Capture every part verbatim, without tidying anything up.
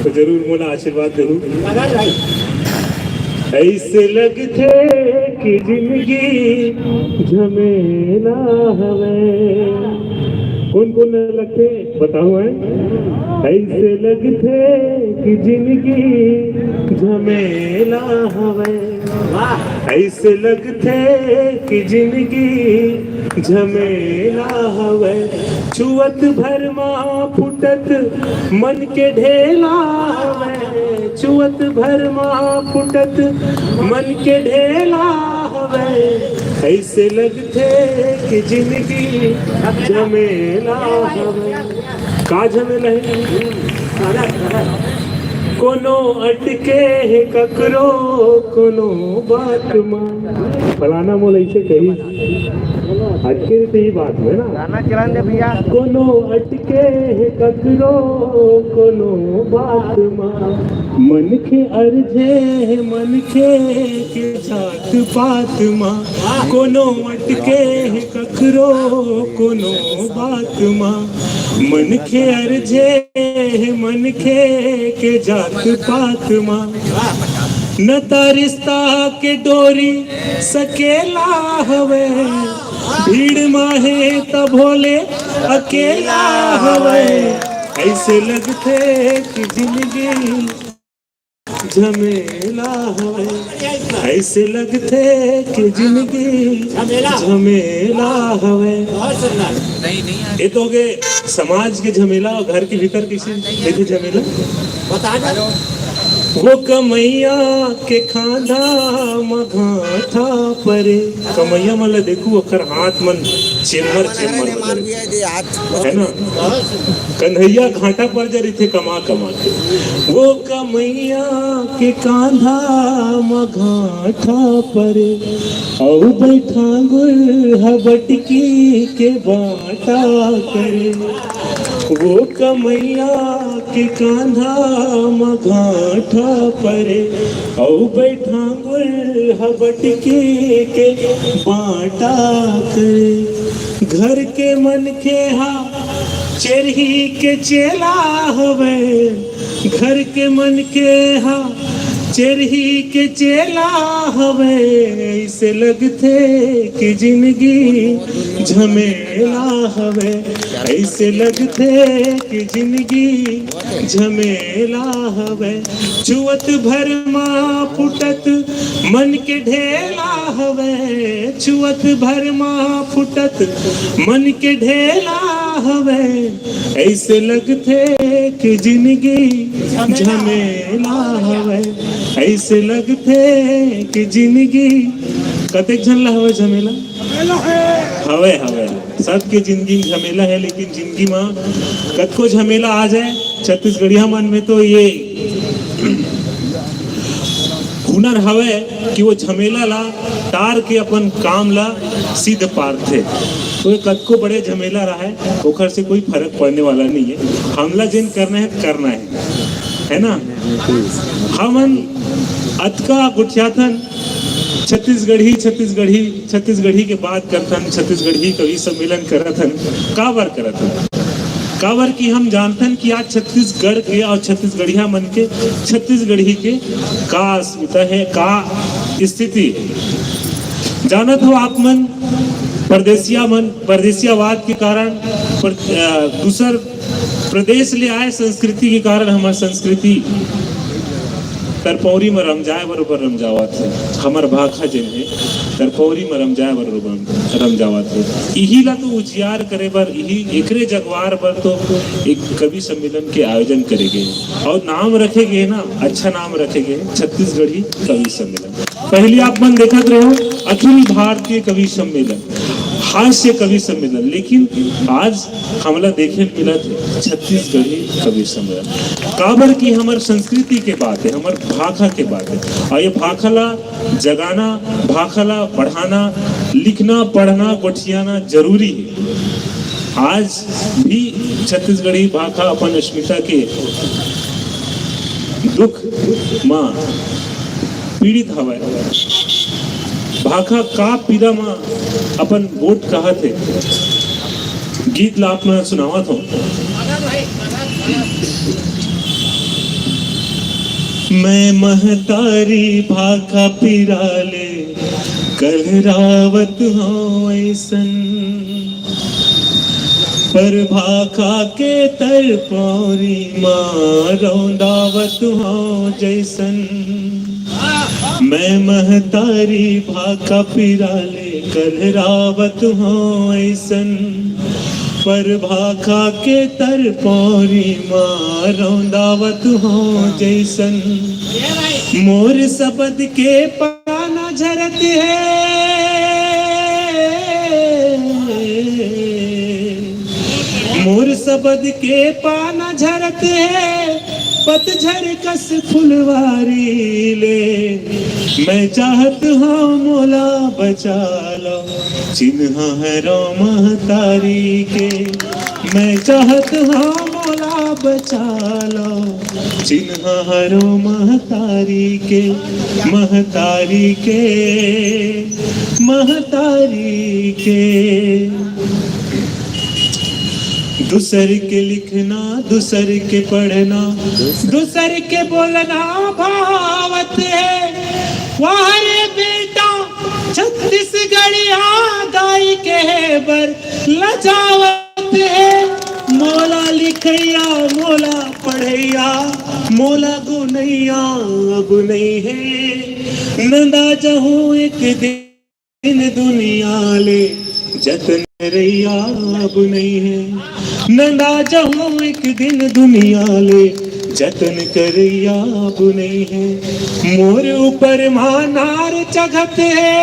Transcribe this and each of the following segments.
जरूर मोला आशीर्वाद देहू। ऐसे लगथे कि जिंदगी झमेला हवे। कोन कोन लगथे बताहू? ऐसे लगथे कि जिंदगी झमेला हवे। ऐसे लगथे कि जिंदगी झमेला हवे। छुअत भर मा फुटत मन के ढेला हवे। छुअत भर मा फुटत मन के ढेला हवे। ऐसे लगथे कि जिंदगी झमेला हवे। का झमेला हे? कोनो अटके हे ककरो कोनो बात मा। फलाना मोला ऐसे कही, अटके रहिथे ये बात में ना। गाना चलान दे भैया। कोनो अटके हे ककरो कोनो बात मा। मनखे अरझे हे मनखे के जात पात मा। कोनो अटके हे ककरो कोनो बात मा। मनखे अरझे हे मनखे के जात पात मा। न त रिश्ता के डोरी सकेला हवे। भीड़ मा हे त भोले अकेला हवे। ऐसे लगथे कि जिंदगी झमेला हवे। ऐसे लगथे कि जिंदगी झमेला हवे। ये तो हो गे समाज के झमेला। और घर के भीतर कइसे रहिथे झमेला? वो कमइया के खांधा म घांठा परे। कमइया मन ल देखू, ओकर हाथ मन चेम्मर चेम्मर हो जाथे। हे ना? कंधइया घांठा पर जा रहिथे कमा कमा के। वो कमइया के कांधा म घांठा परे, अउ बइठांगुर ह बटकी के बांटा करे। वो कमइया के कांधा म घांठा परे, अउ बइठांगुर ह बटकी के बांटा करे। घर के मनखे हा चेरही के चेला हवे। घर के मनखे हा चेरही के चेला हवे। ऐसे लगथे कि जिंदगी झमेला हवे। ऐसे लगथे कि जिंदगी झमेला हवे। छुअत भर मा फुटत मन के ढेला हवे। छुअत भर मा फुटत मन के ढेला हवे। ऐसे लगथे कि जिंदगी झमेला हवे। ऐसे लगथे कि जिंदगी कतेक झन ला हवे झमेला? हवे, हवे। सबके जिंदगी में झमेला हे, लेकिन जिंदगी मा कतको झमेला आ जाए, छत्तीसगढ़िया मन में तो ये हुनर हवे कि वो झमेला ला टार के अपन काम ला सिद्ध पारथे। तो ये कतको बड़े झमेला रहे, ओखर से कोई फरक पड़ने वाला नहीं है। हमला जेन करना है, करना है, है ना? हमन अतका गोठियाथन, छत्तीसगढ़ी, छत्तीसगढ़ी, छत्तीसगढ़ी के बात करथन, छत्तीसगढ़ी कवि सम्मेलन करथन। काबर करथन? काबर कि हम जानथन कि आज छत्तीसगढ़ के और छत्तीसगढ़िया मन के, छत्तीसगढ़ी के का अस्मिता है, का स्थिति है। जानत हो आप मन, परदेसिया मन, परदेसियावाद के कारण पर, अ, दूसर प्रदेश ले आए संस्कृति के कारण हमर संस्कृति तरपौरी म रमजाए बरोबर रमजावत हे। हमर भाखा जेन हे, तरपौरी म रमजाए बरोबर रमजावत हे। इही ला तो उजियार करे बर, इही एकरे जगवार बर तो एक कवि सम्मेलन के आयोजन करे गे हे। और नाम रखे गे हे ना, अच्छा नाम रखे गे हे, छत्तीसगढ़ी कवि सम्मेलन। पहली आप मन देखत रहो अखिल भारतीय कवि सम्मेलन, हास्य कवि सम्मेलन, लेकिन आज हमला देखे ल मिलत हे छत्तीसगढ़ी कवि सम्मेलन। काबर कि हमर संस्कृति के बात हे, हमर भाखा के बात हे, और ये भाखा ला जगाना, भाखा ला बढ़ाना, लिखना, पढ़ना, गोठियाना जरूरी हे। आज भी छत्तीसगढ़ी भाखा अपन अस्मिता के दुख मा पीड़ित हवय। भाखा का पीड़ा मा अपन गोठ कहत हे। गीत ला आप मन सुनावत हो। मैं महतारी भाखा पिराले कलरावत हौं अइसन, पर भाखा के तरपौरी मा रौंदावत हौं जइसन। मैं महतारी भाखा पिराले कलरावत हौं अइसन, पर भाखा के तरपौरी मा रौंदावत हौं जइसन। मोर सबद के पाना झरत हे, मोर सबद के पाना झरत हे, पतझर कस फुलवारी ले। मैं चाहत हौं मोला बचा लव, चिन्हा हरौं महतारी के। मैं चाहत हौं मोला बचा लव, चिन्हा हरौं महतारी के, महतारी के, महतारी के। दूसर के लिखना, दूसर के पढ़ना, दूसर के बोलना भावत हे। वाह रे बेटा, छत्तीसगढ़िया दाई कहे बर लजावत हे। मोला लिखइया, मोला पढ़इया, मोला गुनइया अब नइ हे। नंदा जहूं एक दिन दुनिया ले, जतन करइया अब नइ हे। नंदा जहूं एक दिन दुनिया ले, जतन करइया अब नइ हे। मोर ऊपर मा नार चघत हे,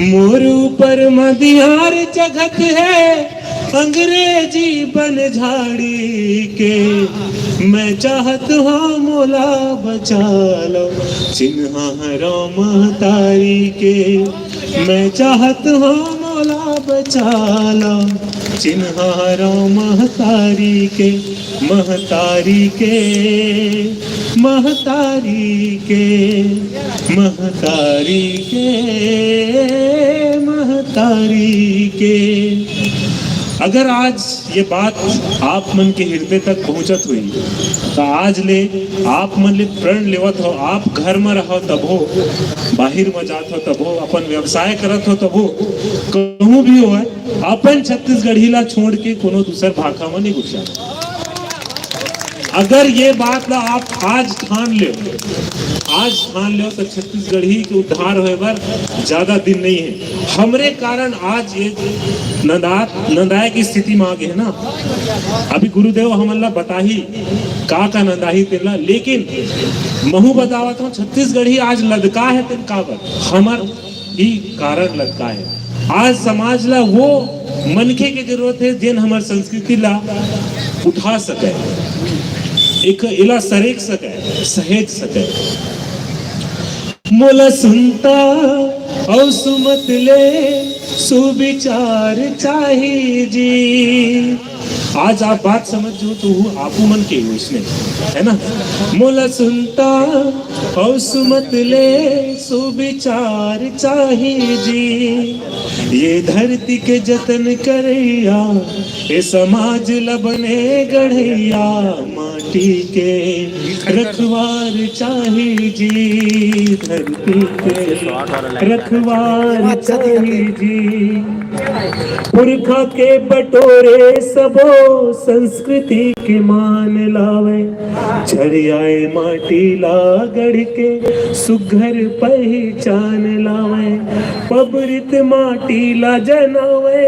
मोर ऊपर मा दियार चघत हे, अंग्रेजी बन झाड़ी के। मैं चाहत हौं मोला बचा लव, चिन्हा हरौं महतारी के। मैं चाहत हौं मोला बचा लव, चिन्हा हरौं महतारी के, महतारी के, महतारी के, महतारी के, महतारी के। अगर आज ये बात आप मन के हृदय तक पहुंचत होही, त आज ले आप मन ले प्रण लेवत हौं, आप घर म रहव तभो, बाहिर म जात हव तभो, अपन व्यवसाय करत हव तभो, कहूं भी होवय, अपन छत्तीसगढ़ी ला छोड़ के कोनो दूसर भाखा म नइ घुसव। अगर ये बात ला आप आज ठान लेव, आज ठान लेव, त छत्तीसगढ़ी के उद्धार होय बर ज्यादा दिन नइ हे। हमरे कारण आज ये नंदा-, नंदाय के स्थिति म आ गे हे ना। अभी गुरुदेव हमन ला बताही का का नंदाही तेन ला, लेकिन महूं बतावत हौं, छत्तीसगढ़ी आज लदका हे तेन काबर? हमर ही कारण लदका हे। आज समाज ला वो मनखे के जरूरत हे, जेन हमर संस्कृति ला उठा सकय, एक एला सरेक सकय, सहेज सकय। मोला सुनता अउ सुमत ले सुविचार चाही जी। आज आप बात समझ जो तो हूँ, आपू मन के वइसने, है ना? मोला सुनता अउ सुमत ले सुविचार चाही जी। ये धरती के जतन करइया, ये समाज ल बने गढ़इया, माटी के रखवार चाही जी, धरती के रखवार चाही जी। पुरखा के बटोरे सबो संस्कृति के मान लावय, छरियाए माटी ला गढ़ के सुघर पहिचान लावय, पबरित माटी ला जनावय,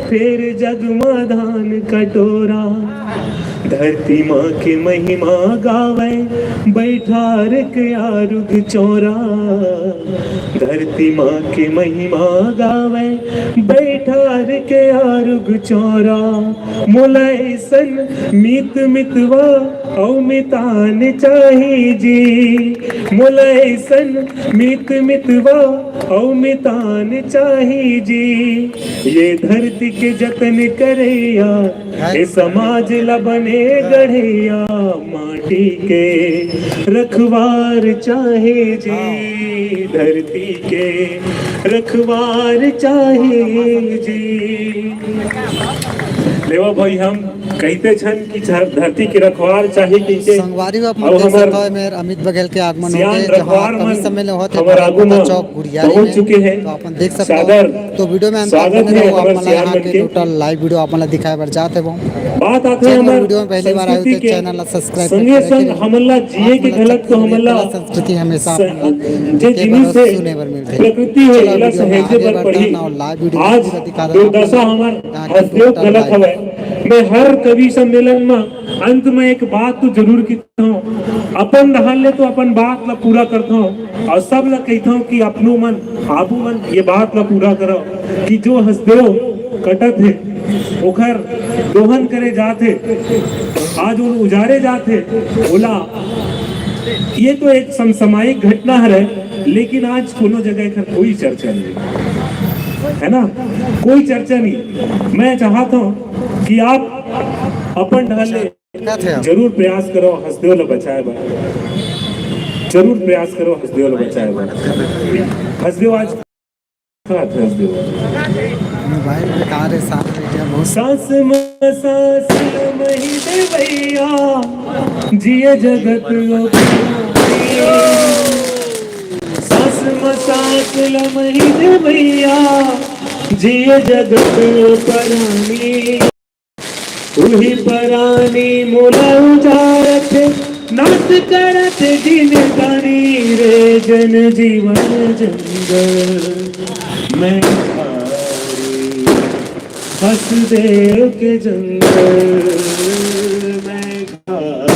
फेर जग म धान कटोरा। धरती माँ के महिमा गावय, बइठार के आरुग चौरा। धरती माँ के महिमा गावय, बइठार के आरुग चौरा। मोला अइसन मीत मितवा अउ मितान चाही जी। मोला अइसन मीत मितवा अउ मितान चाही जी। ये धरती के जतन करइया, ये समाज ल बने गढ़इया, माटी के रखवार चाही जी, धरती के रखवार चाही जी। लेवा भाई, हम कहिते छन कि धर-, धरती के रखवार चाही कहिके। संगवारी हो, आप मन अउ देख हमर सकत हव, एमेर अमित बघेल के आगमन हो सियान गे, जहां रखवार कवि मन सम्मेलन होत हे, हमर आगू भारत माता म चौक गुड़ियारी पहुंच में। चुके हैं। तो आप मन देख सकत हव। सादर तो वीडियो में अंत तक स्वागत बने हे रहो, आप हमर मन ला सियान यहाँ मन के के। टोटल लाइव वीडियो आप मन ला दिखाए बर जात हे। बात आथे चैनल हमर वीडियो में पहली बार आए हो संस्कृति तो के चैनल ला सब्सक्राइब संगे करके संग रखे। हमन ला जिए आप के मन ला घलक तो छत्तीसगढ़ी हमन ला कला संस्कृति हमेशा स-, आप मन ला जे देखे जिनिस बर हे, सुने बर मिलथे। प्रकृति हे, चलो एला वीडियो में सहेजे आगे बर बढ़थन पड़ही। अउ लाइव वीडियो आज आपको दिखा देथन। दुर्दशा हमर यहाँ के हसदेव टोटल घलक लाइव। हवय। मैं हर कवि सम्मेलन म अंत में एक बात तो जरूर कहिथंव, अपन डहर ले तो अपन बात ला पूरा करथंव अउ सब ला कहिथंव कि अपनो मन, आबू मन ये बात ला पूरा करव कि जो हसदेव कटत हे, ओखर दोहन करे जात हे, आज ओला उजारे जात हे, ओला, ये तो एक समसामयिक घटना हरे, लेकिन आज कोनो जगह एखर कोई चर्चा नहीं, है ना, कोई चर्चा नहीं। मैं चाहत हूँ कि आप अपन ढंग ले जरूर प्रयास करो हसदेव ल बचाए बर, जरूर प्रयास करो हसदेव ल बचाए बर। हसदेव आज खा थे हसदेव। मोबाइल बेकार है, साथ में क्या बहुत सांस म सांस ल मही देवैया, जिए जगत लो परानी। सांस म सांस ल मही देवैया, जिए जगत लो परानी। उही परानी मोला उजारत, नाश करत जिनगानी रे, जन जीवन जंगल मैं खारी, हसदेव के जंगल मैं खारी।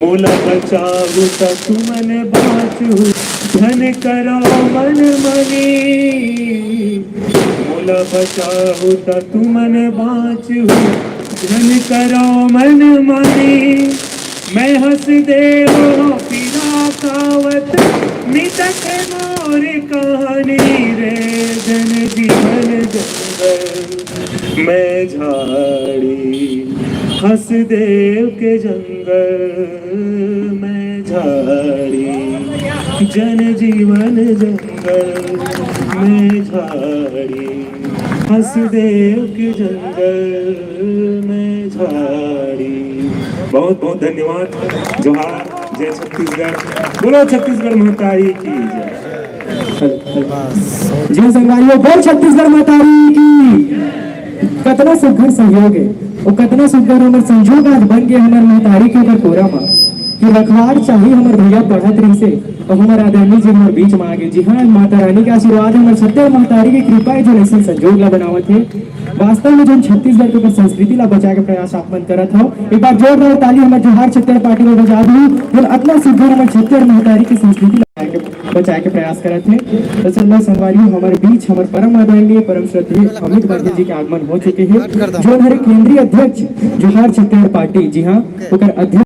मोला बचाहू त तुमन बाँचहू, झन करव मन मानी। मोला बचाहू त तुमन बाँचहू, झन करव मन मानी। मैं हसदेव हँव पीरा कावत, मिटत मोर कहानी रे, जन जीवन जंगल मैं झाड़ी, हसदेव के जंगल मैं झाड़ी, जन जीवन जंगल मैं झाड़ी, हसदेव के जंगल मैं झाड़ी। बहुत बहुत धन्यवाद। जोहार, जय छत्तीसगढ़। बोलो छत्तीसगढ़ महतारी की जय। जी संगवारी हो, बोल छत्तीसगढ़ महतारी की। कतना सुघर सहयोग हे, अउ कतना सुघर हमर संजोग आज बन गे हमर महतारी के ऊपर कोरा म, कि रखवार चाही हमर भैया पढ़त रहिसे, अउ हमर आदरणीय जी हमर बीच म आ गे। जी हाँ, माता रानी के आशीर्वाद हे, हमर छत्तीसगढ़ महतारी के कृपा हे, जो अइसन संजोग ला बनावत हे। वास्तव में जोन छत्तीसगढ़ के ऊपर संस्कृति ला बचाए के प्रयास आप मन करत हव, एक बार जोरदार ताली हमर जोहार छत्तीसगढ़ पार्टी बर बजा दू, जोन अतना सुघर हमर छत्तीसगढ़ महतारी के संस्कृति ला बचाए के बचाए के प्रयास करत हे। दरअसल में संगवारी हो, हमर बीच हमर परम आदरणीय, परम श्रद्धेय अमित बघेल जी के आगमन हो चुके हे, जो हमारे केंद्रीय अध्यक्ष जोहार छत्तीसगढ़ पार्टी, जी हाँ, ओकर अध्यक्ष